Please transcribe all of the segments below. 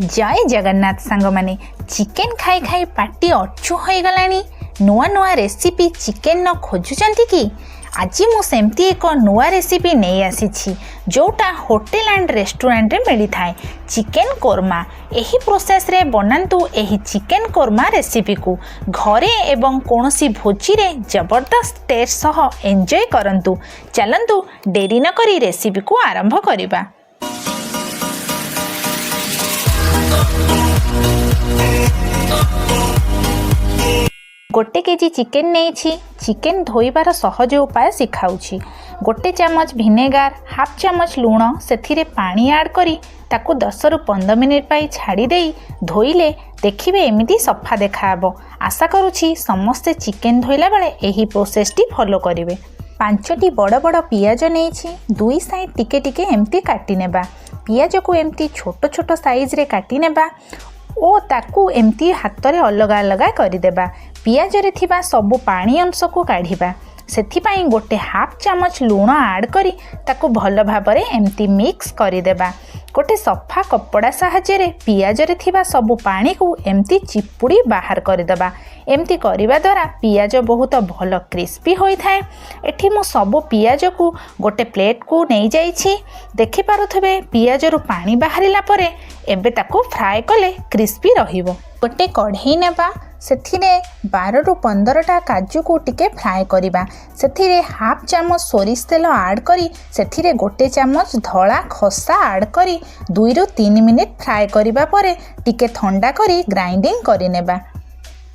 ଜୟ ଜଗନ୍ନାଥ ସାଙ୍ଗମାନେ। ଚିକେନ୍ ଖାଇ ଖାଇ ପାଟି ଅଛୁ ହୋଇଗଲାଣି। ନୂଆ ନୂଆ ରେସିପି ଚିକେନ୍ର ଖୋଜୁଛନ୍ତି କି? ଆଜି ମୁଁ ସେମିତି ଏକ ନୂଆ ରେସିପି ନେଇ ଆସିଛି, ଯେଉଁଟା ହୋଟେଲ ଆଣ୍ଡ ରେଷ୍ଟୁରାଣ୍ଟରେ ମିଳିଥାଏ, ଚିକେନ୍ କୋରମା। ଏହି ପ୍ରୋସେସ୍ରେ ବନାନ୍ତୁ ଏହି ଚିକେନ୍ କୋରମା ରେସିପିକୁ ଘରେ ଏବଂ କୌଣସି ଭୋଜିରେ ଜବରଦସ୍ତ ଟେଷ୍ଟ ସହ ଏନ୍ଜୟ କରନ୍ତୁ। ଚାଲନ୍ତୁ, ଡେରି ନକରି ରେସିପିକୁ ଆରମ୍ଭ କରିବା। 1 କେଜି ଚିକେନ୍ ନେଇଛି। ଚିକେନ୍ ଧୋଇବାର ସହଜ ଉପାୟ ଶିଖାଉଛି। 1 ଚାମଚ ଭିନେଗାର, ହାଫ୍ ଚାମଚ ଲୁଣ, ସେଥିରେ ପାଣି ଆଡ଼୍ କରି ତାକୁ 10ରୁ 15 ମିନିଟ୍ ପାଇଁ ଛାଡ଼ି ଦେଇ ଧୋଇଲେ ଦେଖିବେ ଏମିତି ସଫା ଦେଖାହେବ। ଆଶା କରୁଛି ସମସ୍ତେ ଚିକେନ୍ ଧୋଇଲା ବେଳେ ଏହି ପ୍ରୋସେସ୍ଟି ଫଲୋ କରିବେ। ପାଞ୍ଚଟି ବଡ଼ ବଡ଼ ପିଆଜ ନେଇଛି। ଦୁଇ ସାଇଡ଼୍ ଟିକେ ଟିକେ ଏମିତି କାଟି ନେବା। ପିଆଜକୁ ଏମିତି ଛୋଟ ଛୋଟ ସାଇଜ୍ରେ କାଟି ନେବା ଓ ତାକୁ ଏମିତି ହାତରେ ଅଲଗା ଅଲଗା କରିଦେବା। ପିଆଜରେ ଥିବା ସବୁ ପାଣି ଅଂଶକୁ କାଢ଼ିବା। ସେଥିପାଇଁ ଗୋଟେ ହାଫ୍ ଚାମଚ ଲୁଣ ଆଡ଼୍ କରି ତାକୁ ଭଲ ଭାବରେ ଏମିତି ମିକ୍ସ କରିଦେବା। ଗୋଟେ ସଫା କପଡ଼ା ସାହାଯ୍ୟରେ ପିଆଜରେ ଥିବା ସବୁ ପାଣିକୁ ଏମିତି ଚିପୁଡ଼ି ବାହାର କରିଦେବା। ଏମିତି କରିବା ଦ୍ୱାରା ପିଆଜ ବହୁତ ଭଲ କ୍ରିସ୍ପି ହୋଇଥାଏ। ଏଠି ମୁଁ ସବୁ ପିଆଜକୁ ଗୋଟେ ପ୍ଲେଟ୍କୁ ନେଇଯାଇଛି। ଦେଖିପାରୁଥିବେ, ପିଆଜରୁ ପାଣି ବାହାରିଲା ପରେ ଏବେ ତାକୁ ଫ୍ରାଏ କଲେ କ୍ରିସ୍ପି ରହିବ। ଗୋଟେ କଢ଼େଇ ନେବା। ସେଥିରେ 12ରୁ 15ଟା କାଜୁକୁ ଟିକେ ଫ୍ରାଏ କରିବା। ସେଥିରେ ହାଫ୍ ଚାମଚ ସୋରିଷ ତେଲ ଆଡ଼୍ କରି, ସେଥିରେ 1 ଚାମଚ ଧଳା ଖସା ଆଡ଼୍ କରି 2ରୁ 3 ମିନିଟ୍ ଫ୍ରାଏ କରିବା ପରେ ଟିକେ ଥଣ୍ଡା କରି ଗ୍ରାଇଣ୍ଡିଙ୍ଗ କରିନେବା।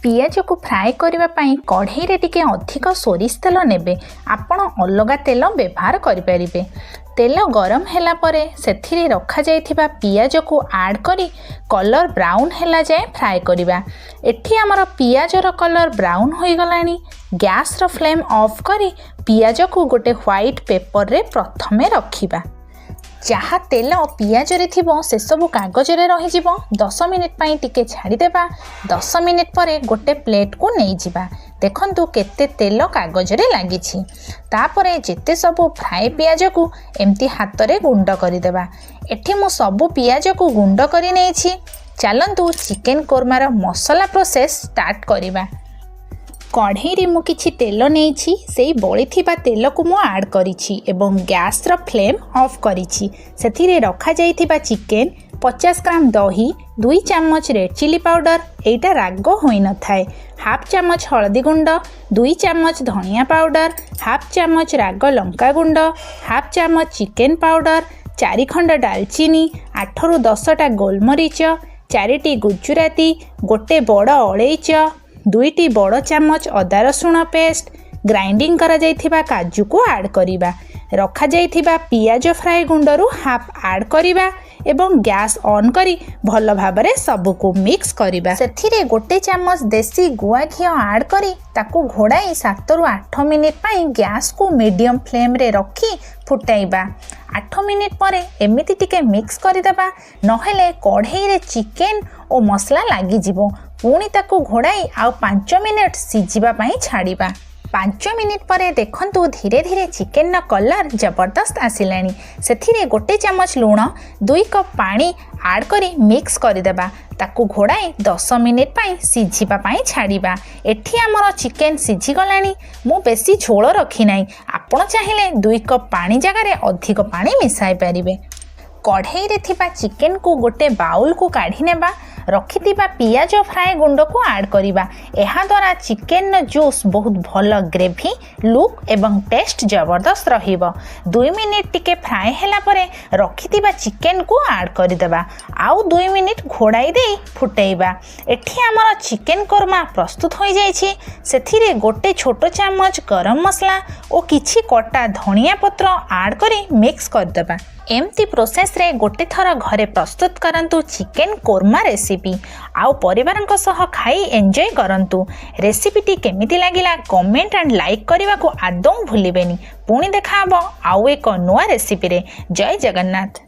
ପିଆଜକୁ ଫ୍ରାଏ କରିବା ପାଇଁ କଢ଼େଇରେ ଟିକେ ଅଧିକ ସୋରିଷ ତେଲ ନେବେ। ଆପଣ ଅଲଗା ତେଲ ବ୍ୟବହାର କରିପାରିବେ। ତେଲ ଗରମ ହେଲା ପରେ ସେଥିରେ ରଖାଯାଇଥିବା ପିଆଜକୁ ଆଡ଼୍ କରି କଲର୍ ବ୍ରାଉନ୍ ହେଲା ଯାଏଁ ଫ୍ରାଏ କରିବା। ଏଠି ଆମର ପିଆଜର କଲର୍ ବ୍ରାଉନ୍ ହୋଇଗଲାଣି। ଗ୍ୟାସ୍ର ଫ୍ଲେମ୍ ଅଫ୍ କରି ପିଆଜକୁ ଗୋଟେ ହ୍ୱାଇଟ୍ ପେପରରେ ପ୍ରଥମେ ରଖିବା। ଯାହା ତେଲ ପିଆଜରେ ଥିବ, ସେସବୁ କାଗଜରେ ରହିଯିବ। 10 ମିନିଟ୍ ପାଇଁ ଟିକେ ଛାଡ଼ିଦେବା। 10 ମିନିଟ୍ ପରେ ଗୋଟେ ପ୍ଲେଟ୍କୁ ନେଇଯିବା। ଦେଖନ୍ତୁ, କେତେ ତେଲ କାଗଜରେ ଲାଗିଛି। ତାପରେ ଯେତେ ସବୁ ଫ୍ରାଏ ପିଆଜକୁ ଏମିତି ହାତରେ ଗୁଣ୍ଡ କରିଦେବା। ଏଠି ମୁଁ ସବୁ ପିଆଜକୁ ଗୁଣ୍ଡ କରି ନେଇଛି। ଚାଲନ୍ତୁ, ଚିକେନ୍ କୋରମାର ମସଲା ପ୍ରୋସେସ୍ ଷ୍ଟାର୍ଟ କରିବା। କଢ଼େଇରେ ମୁଁ କିଛି ତେଲ ନେଇଛି। ସେଇ ବଳିଥିବା ତେଲକୁ ମୁଁ ଆଡ଼୍ କରିଛି ଏବଂ ଗ୍ୟାସ୍ର ଫ୍ଲେମ୍ ଅଫ୍ କରିଛି। ସେଥିରେ ରଖାଯାଇଥିବା ଚିକେନ୍, 50 ଗ୍ରାମ ଦହି, 2 ଚାମଚ ରେଡ଼୍ ଚିଲି ପାଉଡ଼ର, ଏଇଟା ରାଗ ହୋଇନଥାଏ, ହାଫ୍ ଚାମଚ ହଳଦୀ ଗୁଣ୍ଡ, 2 ଚାମଚ ଧନିଆ ପାଉଡ଼ର, ହାଫ୍ ଚାମଚ ରାଗ ଲଙ୍କା ଗୁଣ୍ଡ, ହାଫ୍ ଚାମଚ ଚିକେନ୍ ପାଉଡ଼ର, ଚାରି ଖଣ୍ଡ ଡାଲଚିନି, 8ରୁ 10ଟା ଗୋଲମରିଚ, ଚାରିଟି ଗୁଜୁରାତି, ଗୋଟେ ବଡ଼ ଅଳେଇଚ, ଦୁଇଟି ବଡ଼ ଚାମଚ ଅଦା ରସୁଣ ପେଷ୍ଟ, ଗ୍ରାଇଣ୍ଡିଙ୍ଗ କରାଯାଇଥିବା କାଜୁକୁ ଆଡ଼୍ କରିବା। ରଖାଯାଇଥିବା ପିଆଜ ଫ୍ରାଏ ଗୁଣ୍ଡରୁ ହାଫ୍ ଆଡ଼୍ କରିବା ଏବଂ ଗ୍ୟାସ୍ ଅନ୍ କରି ଭଲ ଭାବରେ ସବୁକୁ ମିକ୍ସ କରିବା। ସେଥିରେ 1 ଚାମଚ ଦେଶୀ ଗୁଆ ଘିଅ ଆଡ଼୍ କରି ତାକୁ ଘୋଡ଼ାଇ 7ରୁ 8 ମିନିଟ୍ ପାଇଁ ଗ୍ୟାସ୍କୁ ମିଡ଼ିୟମ୍ ଫ୍ଲେମ୍ରେ ରଖି ଫୁଟାଇବା। 8 ମିନିଟ୍ ପରେ ଏମିତି ଟିକେ ମିକ୍ସ କରିଦେବା, ନହେଲେ କଢ଼େଇରେ ଚିକେନ୍ ଓ ମସଲା ଲାଗିଯିବ। ପୁଣି ତାକୁ ଘୋଡ଼ାଇ ଆଉ 5 ମିନିଟ୍ ସିଝିବା ପାଇଁ ଛାଡ଼ିବା। 5 ମିନିଟ୍ ପରେ ଦେଖନ୍ତୁ, ଧୀରେ ଧୀରେ ଚିକେନ୍ର କଲର୍ ଜବରଦସ୍ତ ଆସିଲାଣି। ସେଥିରେ 1 ଚାମଚ ଲୁଣ, 2 କପ୍ ପାଣି ଆଡ଼୍ କରି ମିକ୍ସ କରିଦେବା। ତାକୁ ଘୋଡ଼ାଇ 10 ମିନିଟ୍ ପାଇଁ ସିଝିବା ପାଇଁ ଛାଡ଼ିବା। ଏଠି ଆମର ଚିକେନ୍ ସିଝିଗଲାଣି। ମୁଁ ବେଶୀ ଝୋଳ ରଖିନାହିଁ। ଆପଣ ଚାହିଁଲେ 2 କପ୍ ପାଣି ଜାଗାରେ ଅଧିକ ପାଣି ମିଶାଇ ପାରିବେ। କଢ଼େଇରେ ଥିବା ଚିକେନ୍କୁ ଗୋଟେ ବାଉଲକୁ କାଢ଼ି ନେବା। ରଖିଥିବା ପିଆଜ ଫ୍ରାଏ ଗୁଣ୍ଡକୁ ଆଡ଼୍ କରିବା। ଏହାଦ୍ୱାରା ଚିକେନ୍ର ଜୁସ୍ ବହୁତ ଭଲ ଗ୍ରେଭି ଲୁକ୍ ଏବଂ ଟେଷ୍ଟ ଜବରଦସ୍ତ ରହିବ। 2 ମିନିଟ୍ ଟିକେ ଫ୍ରାଏ ହେଲା ପରେ ରଖିଥିବା ଚିକେନ୍କୁ ଆଡ଼୍ କରିଦେବା। ଆଉ 2 ମିନିଟ୍ ଘୋଡ଼ାଇ ଦେଇ ଫୁଟାଇବା। ଏଠି ଆମର ଚିକେନ୍ କୋରମା ପ୍ରସ୍ତୁତ ହୋଇଯାଇଛି। ସେଥିରେ ଗୋଟେ ଛୋଟ ଚାମଚ ଗରମ ମସଲା ଓ କିଛି କଟା ଧନିଆ ପତ୍ର ଆଡ଼୍ କରି ମିକ୍ସ କରିଦେବା। ଏମିତି ପ୍ରୋସେସ୍ରେ ଗୋଟେ ଥର ଘରେ ପ୍ରସ୍ତୁତ କରନ୍ତୁ ଚିକେନ୍ କୋରମା ରେସିପି ଆଉ ପରିବାରଙ୍କ ସହ ଖାଇ ଏନ୍ଜୟ କରନ୍ତୁ। ରେସିପିଟି କେମିତି ଲାଗିଲା, କମେଣ୍ଟ ଆଣ୍ଡ ଲାଇକ୍ କରିବାକୁ ଆଦୌ ଭୁଲିବେନି। ପୁଣି ଦେଖାହେବ ଆଉ ଏକ ନୂଆ ରେସିପିରେ। ଜୟ ଜଗନ୍ନାଥ।